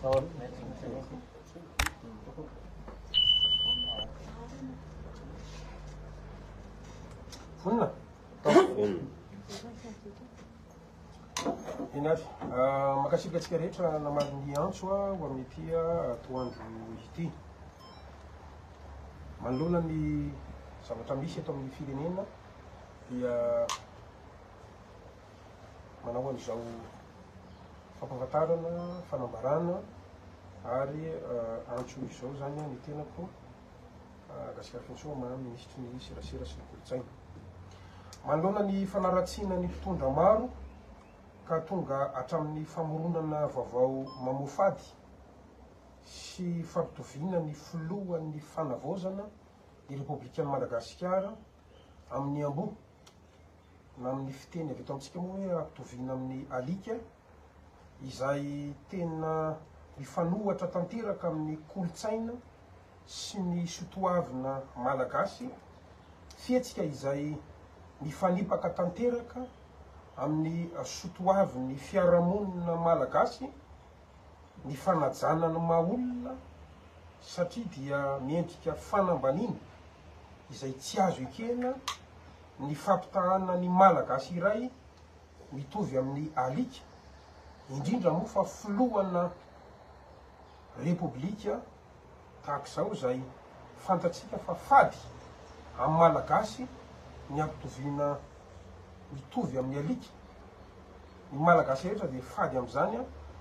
Vonona? Vonona. Eny ary, mankasitraka antsika rehetra namaly ny antso ho amin'ity atoandro ity. Manoloana ny zavatra misy eto amin'ny firenena dia manao an'izao fampahafantarana, fanambarana ary antso izao izany ny tenako Gasikara Fenosoa maha minisitry ny serasera sy ny kolontsaina. Manoloana ny fanaratsiana ny mpitondra maro ka tonga hatramin'ny famoronana vaovao mamoafady sy fampitoviana ny filohan'ny fanavaozana ny Repoblikan'i Madagasikara amin'ny amboa na amin'ny fiteny avy eto amintsika moa hoe ampitoviana amin'ny alika izay tena mifanohatra tanteraka amin'ny kolontsaina sy ny sotoavina malagasy, fihetsika izay mifanipaka tanteraka amin'ny sotoavin'ny fiarahamonina malagasy ny fanajana ny maha olona satria dia miendrika fanambaniana izay tsy azo ekena ny fampitahana ny malagasy iray mitovy amin'ny alika, indrindra moa fa filohana Repoblika tahaka izao izay fantatsika fa fady amin'ny Malagasy ny ampitoviana mitovy amin'ny alika. Ny Malagasy rehetra dia fady amin'izany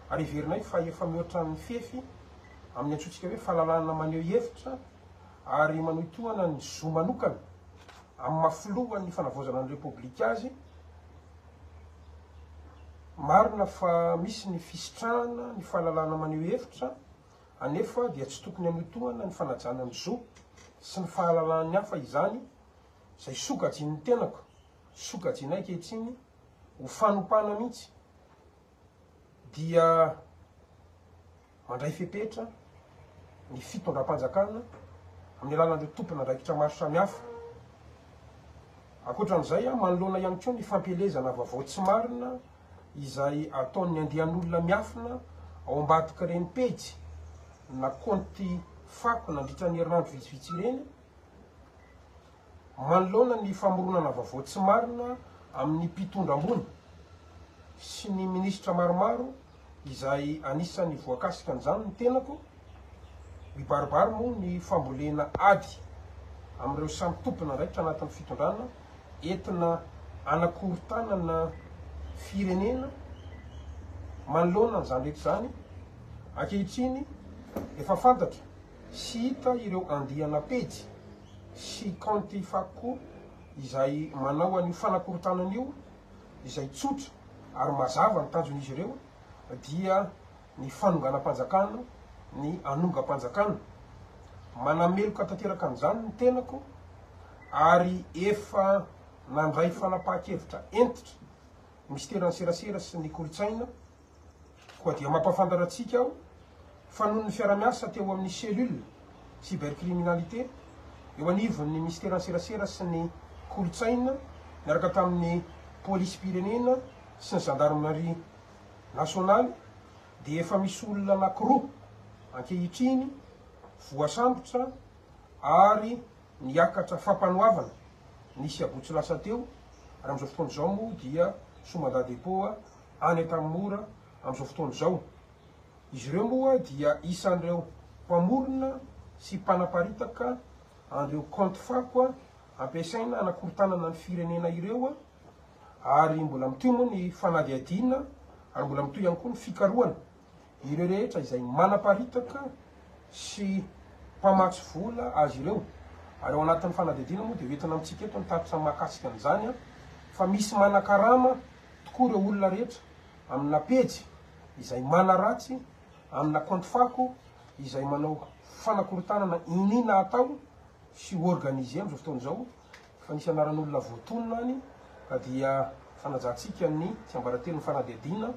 ary heverinay fa efa mihoatra ny fefy amin'ny antsointsika hoe fahalalahana maneho hevitra ary manohitohana ny zo manokana amin'ny maha filohan'ny fanavaozana ny Repoblika azy. Marina fa misy ny fisitrahana ny fahalalahana maneho hevitra anefa dia tsy tokony hanohitohana ny fanajana ny zo sy ny fahalalahan'ny hafa izany izay sokajian'ny tenako, sokajianay ankehitriny ho fanompana mihitsy dia mandray fepetra ny fitondram-panjakana amin'ny alalan'ireo tompon'andraikitra maro samihafa. Ankoatra an'izay, manoloana ihany koa ny fampielezana vaovao tsy marina izay ataon'ny andian'olona miafina ao ambadik'ireny pejy na kaonty fako nandritra ny herinandro vitsivitsy ireny, Manoloana ny famoronana vaovao tsy marina amin'ny mpitondra ambony sy ny minisitra maromaro izay anisan'ny voakasika an'izany ny tenako, mibaribary moa ny fambolena ady amin'ireo samy tompon'andraikitra anatin'ny fitondrana entina hanakorontanana firenena manoloana an'izany rehetra izany. Ankehitriny efa fantatra sy hita ireo andiana pejy sy kaonty fako izay manao an'io fanakorontanana io, izay tsotra ary mazava ny tanjon'izy ireo dia ny fanonganam-panjakana, ny hanongam-panjakana. Manameloka tanteraka an'izany ny tenako ary efa nandray fanapahan-kevitra hentitra ny Minisiteran'ny Serasera sy ny Kolontsaina, Koa dia mampahafantatra antsika aho fa noho ny fiarahamiasa teo amin'ny cellule cybercriminalité eo anivon'ny Minisiteran'ny Serasera sy ny Kolontsaina niaraka tamin'ny Polisim-pirenena sy ny Zandarmaria nasionaly dia efa misy olona anankiroa ankehitriny voasambotra ary niakatra fampanoavana nisy abotsy lasa teo ary amin'izao fotoana izao moa dia sous mandat dépôt any Antanimora amin'izao fotoana izao. Izy ireo moa dia isan'ireo mpamorona sy mpanaparitaka an'ireo kaonty fako ampiasaina hanakorontanana ny firenena ireo ary mbola mitohy moa ny fanadihadiana ary mbola mitohy ihany koa ny fikarohana ireo rehetra izay manaparitaka sy mpamatsy vola azy ireo ary ao anatin'ny fanadihadiana moa dia hoentina amintsika eto ny tatitra mahakasika an'izany fa misy manakarama tokoa ireo olona rehetra amina pejy izay manaratsy, amina kaonty fako izay manao fanakorontanana iniana atao sy organiser amin'izao fotoana izao fa nisy anaran'olona voatonona any ka dia fanajantsika ny tsiambaratelon'ny fanadihadiana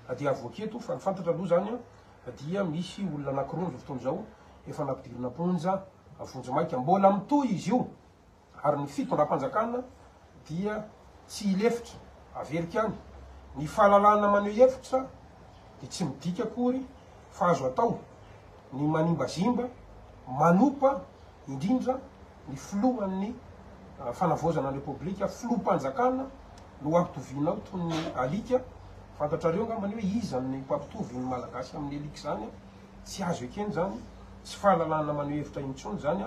ka dia avoaka eto fa ny fantatra aloha izany dia misy olona anankiroa amin'izao fotoana izao efa nampidirina am-ponja vonjimaika mbola mitohy izy io ary ny fitondram-panjakana dia tsy hilefitra, averiko ihany, ny fahalalahana maneho hevitra dia tsy midika akory. Fa azo atao ny manimbazimba, manopa indrindra ny filohan'ny fanavaozana ny Repoblika, filoham-panjakana no ampitovianao toy ny alika, fantatrareo angambany hoe iza ny mpampitovy ny Malagasy amin'ny alika izany, tsy azo ekena izany, tsy fahalalana maneho hevitra intsony izany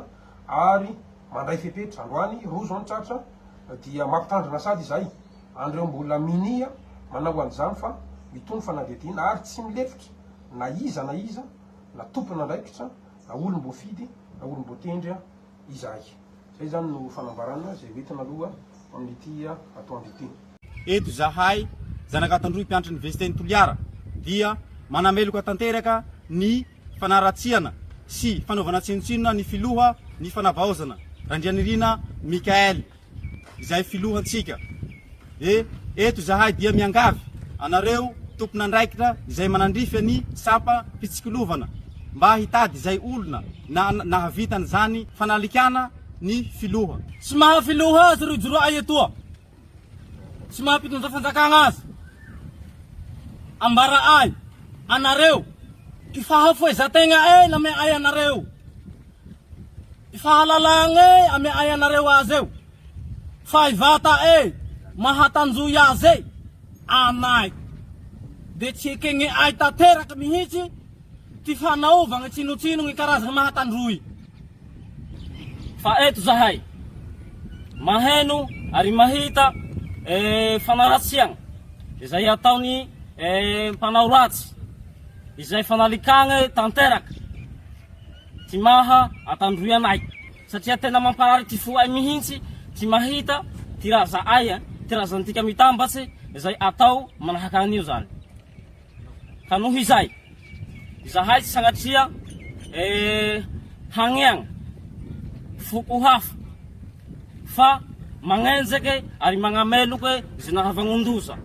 ary mandray fepetra, androany roa izao ny tratra dia mampitandrina sady izahay an'ireo mbola minia manao an'izany fa mitohy ny fanadihadiana ary tsy milefitra na iza na iza na tompon'andraikitra na olom-boafidy na olom-boatendry izahay. Izay izany no fanambarana izay hoentina aloha amin'ity atoandro ity. Eto izahay, zanak'Antandroy mpianatry ny Oniversiten'i Toliara dia manameloka tanteraka ny fanaratsiana sy fanaovana tsinontsinona ny filoha ny fanavaozana Randrianirina Michael. izay filohantsika. E, eto izahay dia miangavy anareo tompon'andraikitra izay manandrify ny sampam-pitsikilovana mba hitady izay olona na nahavita an'izany fanalikana ny filoha. Tsy maha filoha azy ry joroay etoa. Tsy maha mpitondra fanjakagna azy. Ambara ay anareo ty fahafoezategna e nameay anareo. I fahalalagney ame'ay anareo aze eo, fa i vata'e mahatanjoy aze anay, de tsy ekegne'ay tanteraky mihitsy ty fanaovagne tsinotsinogne karazagny mahatandroy. Fa eto zahay maheno ary mahita fanaratsiagna izay ataon'ny mpanao ratsy, izay fanalikàgne tanteraka. Ty maha atandroy anay satria tena mamparary ty fo ay mihintsy ty mahita ty raza ay ty razantika mitambatsy izay atao manahaka an'io zany ka noho izay izahay tsy sagnatria hagneagna foko hafa fa magnenjeke ary magnameloke ze nahavagnon-doza.